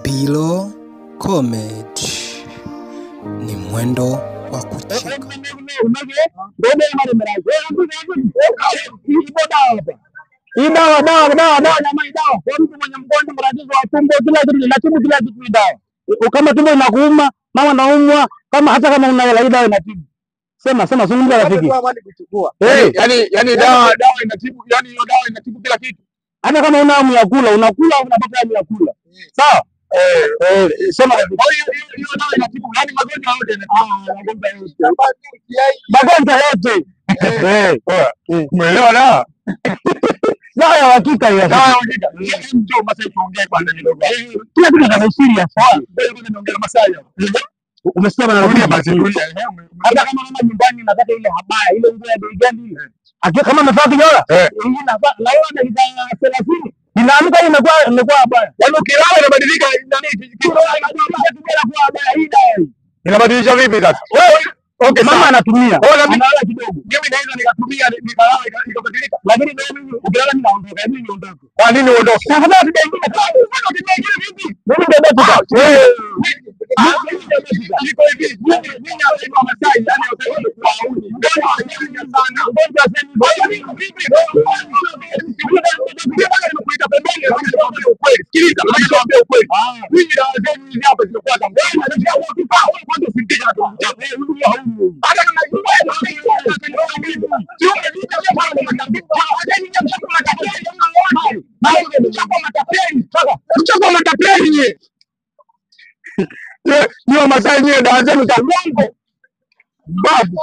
Bilo Comedy ni mwendo wa kucheka. Hii dawa dawa dawa dawa jamani, dawa kwa mtu mwenye mgonjwa matatizo ya tumbo, kila kitu inatibu, kila kitu hii dawa. Kama tumbo inakuuma, mama naumwa, kama hata kama una hela, hii dawa inatibu. Sema sema, zungumza rafiki. Eh, yani dawa inatibu, yani hiyo dawa inatibu kila kitu. Hata kama una hamu ya kula, unakula unapata hamu ya kula. Sawa? Eh, sema rafiki. Hiyo dawa inatibu yani magonjwa yote inatibu. Magonjwa yote. Eh, Umeelewa dawa? Dawa ya hakika hiyo. Dawa ya hakika. Njoo Masai tuongee kwanza kidogo. Kila kitu kina serious. Sawa. Wewe unaongea na Masai hapo. Umesikia bana Rudia rafiki? basi rudia. Hata kama mama nyumbani nataka ile habaya, ile nguo ya bei gani ile. Akiwa kama amevaa kijora, ingine navaa leo dakika 30. Inaamka imekuwa habaya. Yaani ukilala inabadilika nani? Inabadilisha tu bila kuwa habaya hii dawa hii. Inabadilisha vipi sasa? Wewe okay, Mama anatumia. Wewe na mimi Analala kidogo. mimi naweza nikatumia nikalala ikabadilika. Lakini ndio mimi ukilala mimi naondoka, mimi niondoke. Kwa nini uondoke? Kwa sababu tiba ingine kama Mbona tiba ingine vipi? mimi ndio beti. Wewe iko hivi. Mimi hapa wa Masai, yani wauni. Mgonjwa wajanja sana. Mgonjwa asemi Kwa hiyo mimi vipi? Nimekuita pembeni, lakini nikwambie ukweli. Sikiliza, nataka nikwambie ukweli. Mimi dawa zenu hizi hapa zimekuwa za mbona? Wewe kwanza usimtike na kumchapa. Hata kama Niwa Masai nyewe dawa zenu za uongo. Babu.